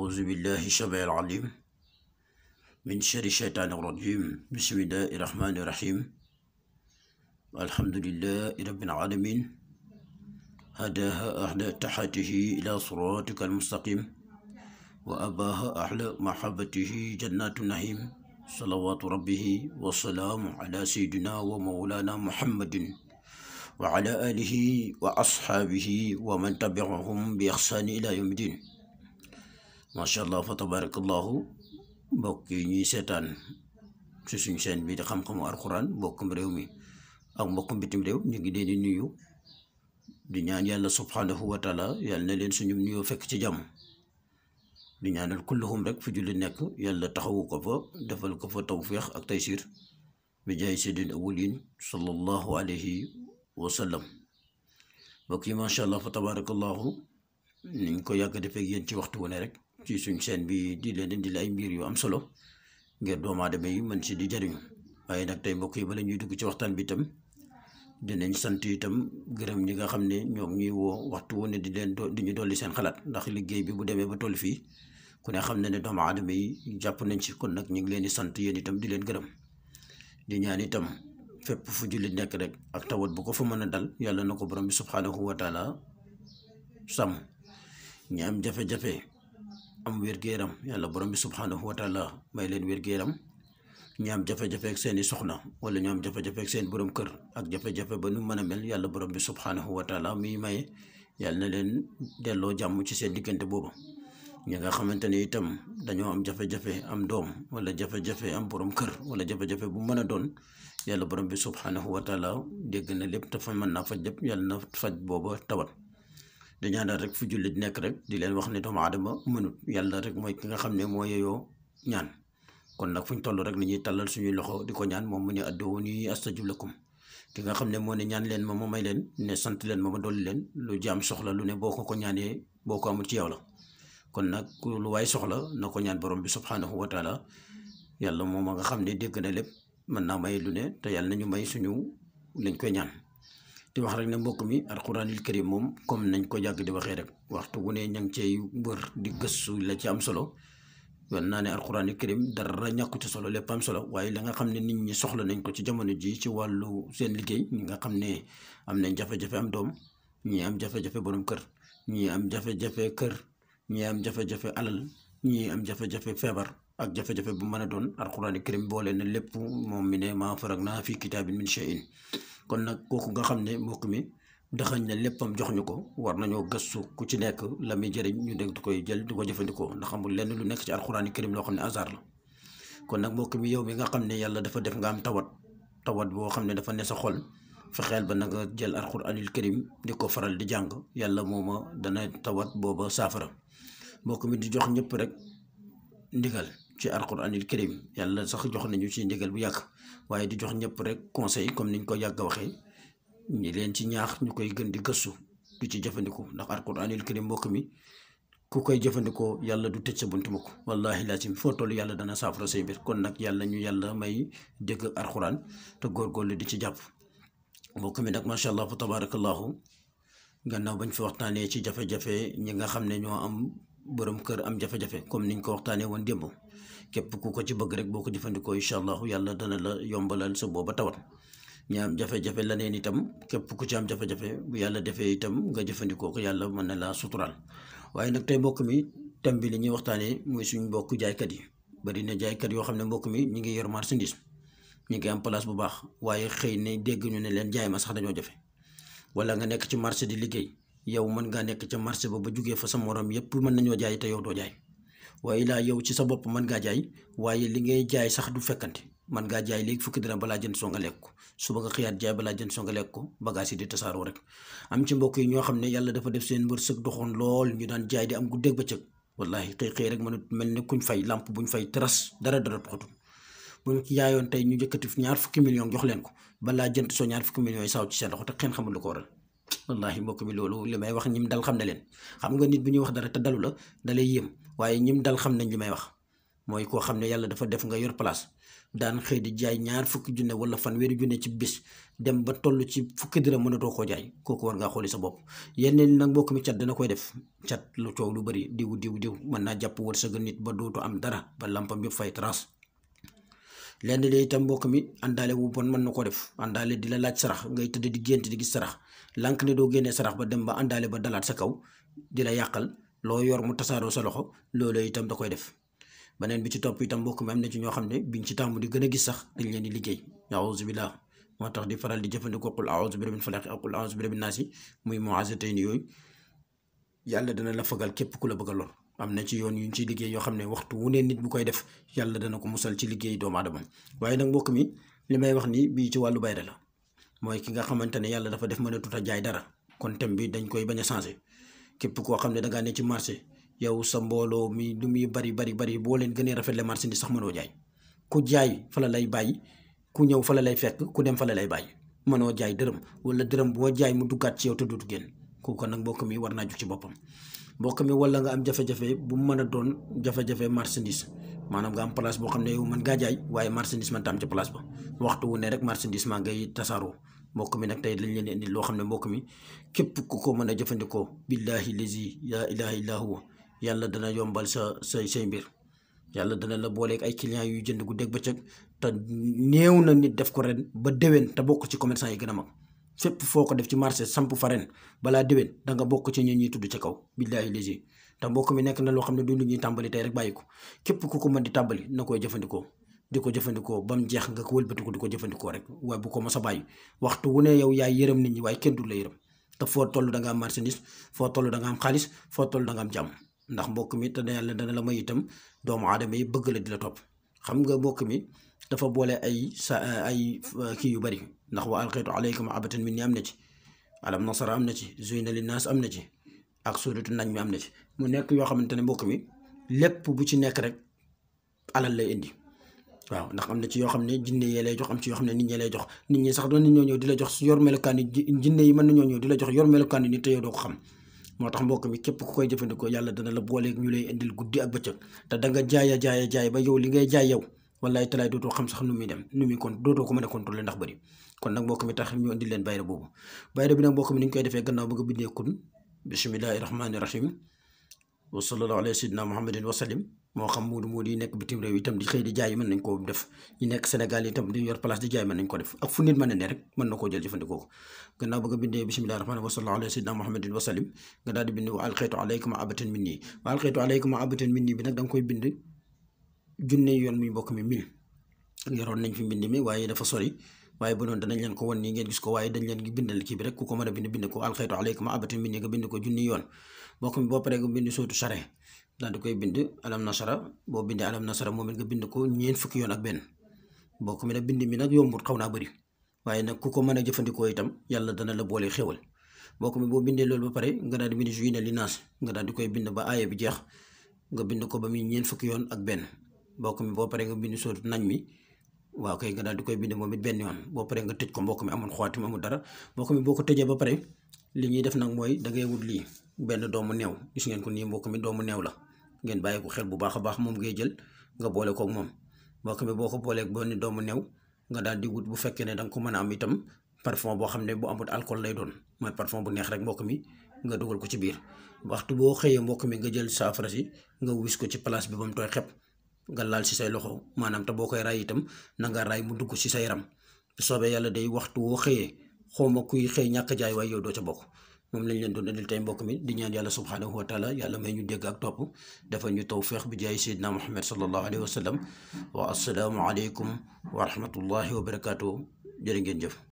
أعوذ بالله السميع العليم من شر الشيطان الرجيم بسم الله الرحمن الرحيم الحمد لله رب العالمين هداها أهل تحته إلى صراطك المستقيم وأباها أهل محبته جنات النعيم صلوات ربه والسلام على سيدنا ومولانا محمد وعلى آله وأصحابه ومن تبعهم بإحسان إلى يوم الدين. macha allah fa tabarakallahu mbokk yi ñuy seetaan ci suñu chaîne bi di xam-xamu alxuraan mbokkum réew mi ak mbokkum bitim réew ñu ngi leen di nuyu di ñaan yàlla subhanahu wa taala yàlla na leen suñu nuyoo fekk ci jàmm di ñaanal kulluhum rek fu julli nekk yàlla taxawu ko fa defal ko fa tawfiix ak taysir bi jaay seydil awwalin sallallahu alayhi wa sallam. mbokk yi macha allah fa tabarakallahu niñ ko yàgg defee ak yéen ci waxtu wu ne rek ci suñ chaîne bi di leen indil ay mbir yu am solo ngir doomu aadama yi mën si di jariñu. waaye nag tey mbokk yi bala ñuy dugg ci waxtaan bi itam dinañ sant itam gërëm ñi nga xam ne ñoo ñuy woo waxtu wu ne di ñu dolli seen xalaat ndax liggéey bi bu demee ba toll fii ku ne xam ne ne doomu aadama yi jàpp nañ ci kon nag ñu ngi leen di sant yéen itam di leen gërëm di ñaan itam fépp fu jullit nekk rek ak tawat bu ko fa mën a dal yàlla na ko borom bi subhanahu wa taala sàmm. ñi am jafe-jafe am wér-gu-yaram yàlla borom bi subhanahu wa taala may leen wér-gu-yaram. ñi am jafe-jafe ak seeni soxna wala ñu am jafe-jafe ak seen borom kër ak jafe-jafe ba nu mën a mel yàlla borom bi subhanahu wa taala muy maye yàlla na leen delloo jàmm ci seen diggante boobu. ñi nga xamante ne itam dañoo am jafe-jafe am doom wala jafe-jafe am borom kër wala jafe-jafe bu mën a doon yàlla borom bi subhanahu wa taala dégg na lépp te fa mën naa faj lépp yàlla na faj booba tawat. di ñaanal rek fu jullit nekk rek di leen wax ne doomu aadama mënut yàlla rek mooy ki nga xam ne moo yeyoo ñaan. kon nag fu ñu toll rek ni ñuy tàllal suñuy loxo di ko ñaan moom mu ne ud'uuni astajib lakum ki nga xam ne moo ne ñaan leen ma may leen ne sant leen ma dolli leen lu jaam soxla lu ne boo ko ñaanee boo ko amul ci yow la. kon nag lu waay soxla na ko ñaan borom bi subhanahu wa taala yàlla moom a nga xam ne dégg na lépp mën naa may lu ne te yàlla nañu may suñu lañ koy ñaan. di wax rek ne mbokk mi alquranil karim moom comme nañ ko yàgg di waxee rek waxtu wu ne ña ngi cey mbër di gëstu la ci am solo yoon naa ne alquranil karim dara ñàkku ci solo lépp am solo waaye la nga xam ne nit ñi soxla nañ ko ci jamono ji ci wàllu seen liggéey ñi nga xam ne am nañ jafe-jafe am doom ñii am jafe-jafe borom kër ñii am jafe-jafe kër ñii am jafe-jafe alal ñii am jafe-jafe feebar ak jafe-jafe bu mën a doon alquranil karim boole na lépp moom mi ne maa faragna fi kitaabin min shay'in. kon nag kooku nga xam ne mbokk mi daxañ na léppam jox ñu ko war nañoo gëstu ku ci nekk la muy jëriñ ñu dégg di koy jël di ko jëfandikoo ndax amul lenn lu nekk ci alxuraani karim loo xam ne hasard la. kon nag mbokk mi yow mi nga xam ne yàlla dafa def nga am tawat boo xam ne dafa ne sa xol fexeel ba na nga jël alxuraanil karim di ko faral di jàng yàlla mooma dana tawat booba saafara. mbokk mi di jox ñëpp rek ndigal ci alquranil karim yàlla sax jox nañu ci ndigal bu yàgg waaye di jox ñëpp rek conseil comme niñ ko yàgg waxee ñi leen ci ñaax ñu koy gën di gëstu du ci jëfandikoo ndax alquranil karim mbokk mi ku koy jëfandikoo yàlla du tëj sa buntu mukk wallahi laasim foo toll yàlla dana saafara say mbir. kon nag yàlla ñu yàlla may dégg alquran te góorgóorlu di ci jàpp. mbokk mi nag macha allah fa tabarakallahu gannaaw bañ fi waxtaanee ci jafe-jafe ñi nga xam ne ñoo am borom kër am jafe-jafe comme niñ ko waxtaanee woon démb képp ku ko ci bëgg rek boo ko jëfandikoo incha allah yàlla dana la yombalal sa booba tawat. ñi am jafe-jafe la neen itam képp ku ci am jafe-jafe bu yàlla defee itam nga jëfandikoo ko yàlla mën na laa suturaal. waaye nag tey mbokk mi thème bi li ñuy waxtaanee muy suñu mbokk jaaykat yi bari na jaaykat yoo xam ne mbokk mi ñi ngi yor marchandise ñi ngi am place bu baax waaye xëy ne dégg ñu ne leen jaay ma sax dañoo jafe. wala nga nekk ci marché di liggéey yow mën ngaa nekk ca marché ba jugee fa sa morom yépp mën nañoo jaay te yow doo jaay waaye laa yow ci sa bopp mën ngaa jaay waaye li ngay jaay sax du fekkante mën ngaa jaay léegi fukki dërëm balaa jënd soo nga lekk ko suba nga xëyaat jaay balaa jënd soo nga lekk ko bagage yi di tasaaroo rek. am ci mbokk yi ñoo xam ne yàlla dafa def seen wërsëg doxoon lool ñu daan jaay di am guddeeg bëccëg wallahi xëy rek mënut mel ne kuñ fay lamp buñ fay tras dara taxatul buñ jaayoon tey ñu jëkkati ñaar fukki million jox leen ko balaa jënd soo ñaar fukki millions yi saaw ci seen loxo te xeen xamul lu ko waral. wallahi mbokk mi loolu li may wax ñim dal xam ne leen xam nga nit bu ñuy wax dara te dalu la dalay yéem waaye ñim dal xam nañ li may wax mooy koo xam ne yàlla dafa def nga yor place daan xëy di jaay ñaar fukki junne wala fanweeri junne ci bis dem ba toll ci fukki dërëm mënatoo koo jaay kooku war ngaa xooli sa bopp. yenn ni nag mbokk mi cat dana koy def, cat lu coow lu bëri diw mën naa jàpp wërsëg nit ba dootu am dara ba lampam yëpp fay trace. lenn li itam mbokk mi àndaale wu bon mën na ko def, àndaale di la laaj sarax ngay tëdd di gént di gis sarax lànk ne doo génnee sarax ba dem ba àndaale ba dalaat sa kaw di la yàqal loo yor mu tasaaroo sa loxo, loolu itam da koy def. beneen bi ci topp itam mbokk mi am na ci ñoo xam ne biñ ci tàmm di gën a gis sax dañ leen di liggéey. a'uuzu billah moo tax di faral di jëfandikoo qul a'uuzu bi rabbil falaq ak qul a'uuzu bi rabbin naas muy mu'awwizatayn yooyu yàlla dana la fagal képp ku la bëgg a lor. am na ci yoon yuñ ciy liggéey yoo xam ne waxtu wu ne nit bu koy def yàlla dana ko musal ci liggéey doomu aadama. waaye nag mbokk mi li may wax ni bii ci wàllu bayre la, mooy ki nga xamante ne yàlla dafa def mën a tuta jaay dara, kon thème bi dañ koy bañ a changé. képp koo xam ne dangaa ne ci marché yow sa mbooloo mi lu muy bari boo leen gënee rafet le marché ni sax mënoo jaay. ku jaay fa la lay bàyyi, ku ñëw fa la lay fekk, ku dem fa la lay bàyyi. mënoo jaay dërëm wala dërëm boo jaay mu duggaat ci yow te dootu génn. kooku nag mbokk mi war naa jug ci boppam. mbokk mi wala nga am jafe-jafe bu mu mën a doon jafe-jafe marchandise, maanaam nga am place boo xam ne yow mën ngaa jaay waaye marchandise man tam ci place ba waxtu wu ne rek marchandise maa ngay tasaaroo. mbokk mi nag tey lañ leen indi loo xam ne mbokk mi képp ku ko mën a jëfandikoo billahi lazi laa ilaha illa huwa yàlla dana yombal say mbir. yàlla dana la booleeg ay clients yuy jënd guddeeg bëccëg te néew na nit def ko ren ba déwén te bokk ci commerçant yi gën a mag. fépp foo ko def ci marché samp fa ren balaa déwén da nga bokk ci ñi ñuy tudd ca kaw billahi lazi. te mbokk mi nekk na loo xam ne du lu ñuy tàmbali tey rek bàyyi ko, képp ku ko mën di tàmbali na koy jëfandikoo di ko jëfandikoo ba mu jeex nga ko wëlbatiku di ko jëfandikoo rek waaye bu ko mos a bàyyi. waxtu wu ne yow yaay yërëm nit ñi waaye kenn du la yërëm te foo toll da nga am marchandise, foo toll da nga am xaalis, foo toll da nga am jàmm. ndax mbokk mi te yàlla dana la may itam doomu aadama yi bëgg la di la topp. xam nga mbokk mi dafa boole ay kii yu bari, ndax wa alqaytu alayka mahabbatan minni am na ci, alam nasara am na ci, zuyina linnaas am na ci, ak suuratu najm am na ci. mu nekk yoo xamante ne mbokk mi lépp bu ci nekk rek alal lay indi. waaw ndax am na ci yoo xam ne jinne yee lay jox, am ci yoo xam ne nit ñee lay jox. nit ñi sax doon nañoo ñëw di la jox yor melokaan yi jinne yi mën nañoo ñëw di la jox yor melokaan yi nit te yow doo ko xam. moo tax mbokk mi képp ku koy jëfandikoo yàlla dana la booleeg ñu lay indil guddi ak bëccëg te da nga jaay ba yow li ngay jaay yow wallaay talaay dootoo xam sax nu muy dem nu muy kon dootoo ko mën a contrôler ndax bëri. kon nag mbokk mi tax ñu indil leen bayre boobu. bayre bi nag mbokk mi ni ñu koy defee gannaaw ba nga bindee kun bismillahi rahmaani rahim wa sallallahu alayhi sayyidina muhammadin wa sallim. moo xam muudu yi nekk bitim réew itam di xëy di jaay mën nañ koo def, ñi nekk Sénégal itam di yor place di jaay mën nañ ko def, ak fu nit mën a ne rek mën na koo jël jëfandikoo ko. gannaaw ba nga bindee bismillahi rahmaani wa sallallahu alayhi sayyidina muhammadin wa sallim nga daal di bind wa alxaytu alayka mahabbatan minni. wa alxaytu alayka mahabbatan minni bi nag da nga koy bind junne yoon muy mbokk mi 1000. yoroon nañ fi mbind mi waaye dafa sori, waaye bu noonu danañ leen ko won nii ngeen gis ko, waaye dañ leen bindal kii bi rek ku ko mën a bind ko alxaytu alayka mahabbatan minni nga bind ko junni yoon. mbokk mi boo paree nga bind sootu sare daal di koy bind alam nasara, boo bindee alam nasara moom it nga bind ko ñeent fukki yoon ak benn. mbokk mi nag bind mi nag yombut, xaw naa bëri, waaye nag ku ko mën a jëfandikoo itam yàlla dana la boole xéwal. mbokk mi boo bindee loolu ba pare nga daal di bind zuyina linnaas nga daal di koy bind ba aaya bi jeex nga bind ko ba muy ñeent fukki yoon ak benn. mbokk mi boo paree nga bind sootu nañ mi, waaw kay nga daal di koy bind moom it benn yoon. boo paree nga tëj ko mbokk mi, amul xawaatim amul dara. mbokk mi boo ko tëjee ba pare li ñuy def nag mooy da ngay wut lii benn doomu neew, gis ngeen ko nii mbokk mi doomu neew la, ngeen bàyyi ko xel bu baax a baax, moom ngay jël nga boole koog moom. mbokk mi boo ko booleeg benn doomu neew nga daal di wut bu fekkee ne da nga ko mën a am itam parfum boo xam ne bu amul alcool lay doon, mooy parfum bu neex rek mbokk mi nga dugal ko ci biir. waxtu boo xëyee mbokk mi nga jël saafara si nga wis ko ci place bi ba mu tooy xepp nga laal si say loxo, maanaam te boo koy raay itam na nga raay mu dugg si sa yaram. bu soobee yàlla day waxtu woo xëyee xawma kuy xëy ñàkk jaay waaye yow doo ca bokk. moom lañ leen doon indil tey mbokk mi di ñaan yàlla subhanahu wa taala yàlla may ñu dégg ak topp dafa ñu tawfeex bi jaay sayyidina muhammad sallallahu alayhi wa sallam. wa assalaamu aleykum wa rahmatullahi wa barakaatu. jërë ngeen jëf.